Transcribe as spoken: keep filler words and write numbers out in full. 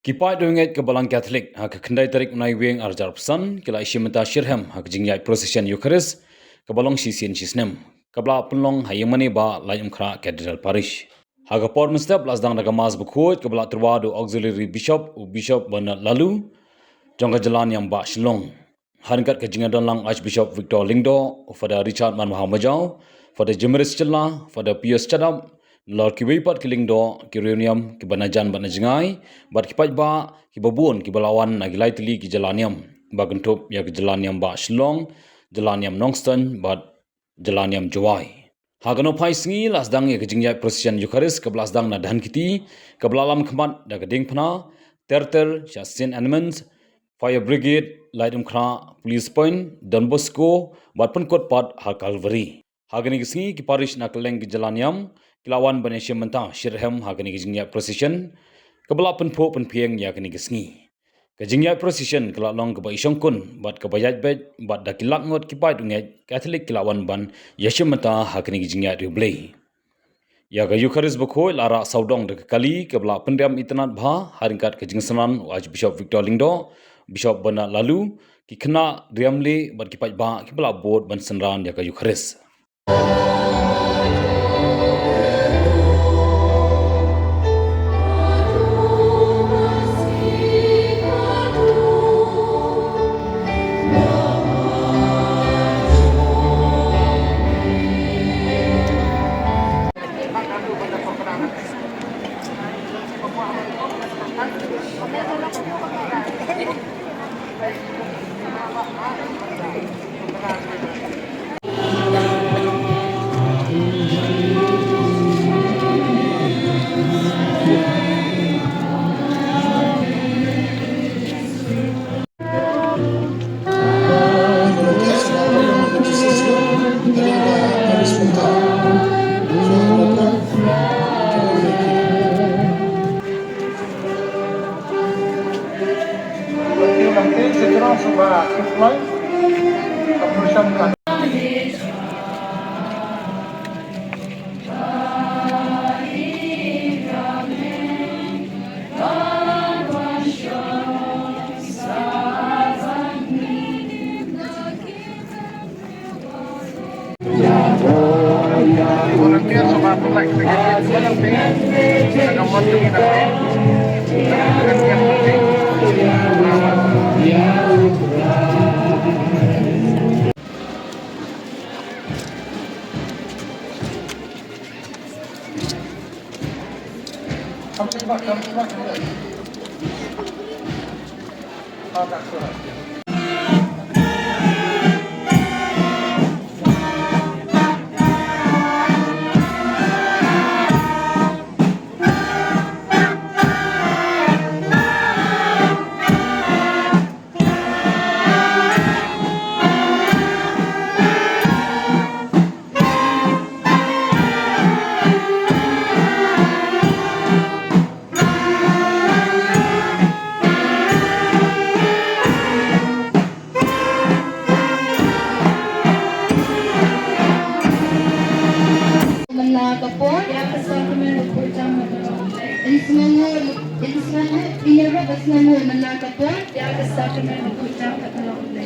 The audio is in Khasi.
Ki paid riewngeit ka Balang Katholik ha ka khyndai tarik u Naiwieng ar hajar arphew san ki la ïashim bynta shitrhem ha ka jingïaid procession Eucharist kaba long shisien shisnem, kaba la pynlong ha Ïingmane Bah Laitumkhrah Cathedral Parish. Ha ka por mynstep la sdang da ka Mass bakhuid kaba la tyrwa da u Auxiliary Bishop, u Bishop Bernard Laloo, jong ka jylla niam Bah Shillong. Ha ryngkat ka jingïadonlang Archbishop Victor Lyngdoh, u Father Richard Manbha Majaw, Father Jimiris Shylla, Father Pius Shadap, nalor kiwei pat ki lyngdoh, ki riewniam, kiba na jan bad na jngai, bad ki paidbah, kiba bun, kiba la wan na ki lai tylli ki jylla niam, ba kynthup ïa ka jylla niam Bah Shillong, jylla niam Nongstoiñ, bad jylla niam Jowai. Ha kano phai sngi la sdang ïa ka jingïaid procession Eucharist kaba la sdang na Dhankheti, kaba la lam khmat da ka diengphna, ter ter sha Saint Edmunds, Fire Brigade, Laitumkhrah, Police Point, Don Bosco, bad pynkut pat ha Calvary. Ha kane ka sngi ki parish na kylleng ki jylla niam ki la wan ban ïashim bynta shitrhem ha kane ka jingïaid procession kaba la pynphuh pynphieng ïa kane ka sngi. Ka jingïaid procession ka la long kaba i shongkun bad kaba ïaid beit bad da ki lak ngut ki paid riewngeit Katholik ki la wan ban ïashim bynta ha kane ka jingïaid riewblei. Ïa ka Eucharist bakhuid la rah sawdong da ka kali kaba la pynriam itynnad bha ha ryngkat ka jingsynran u Archbishop Victor Lyngdoh, Bishop Bernard Laloo, ki khynnah riamlieh bad ki paidbah kiba la bud ban synran ïa ka Eucharist. Mynta ka por, ïa ka sakramen bakhuid jong ka Tnat Blei. Yn sngewnguh, yn sngewnguh, ïa ka sakramen bakhuid jong ka Tnat Blei.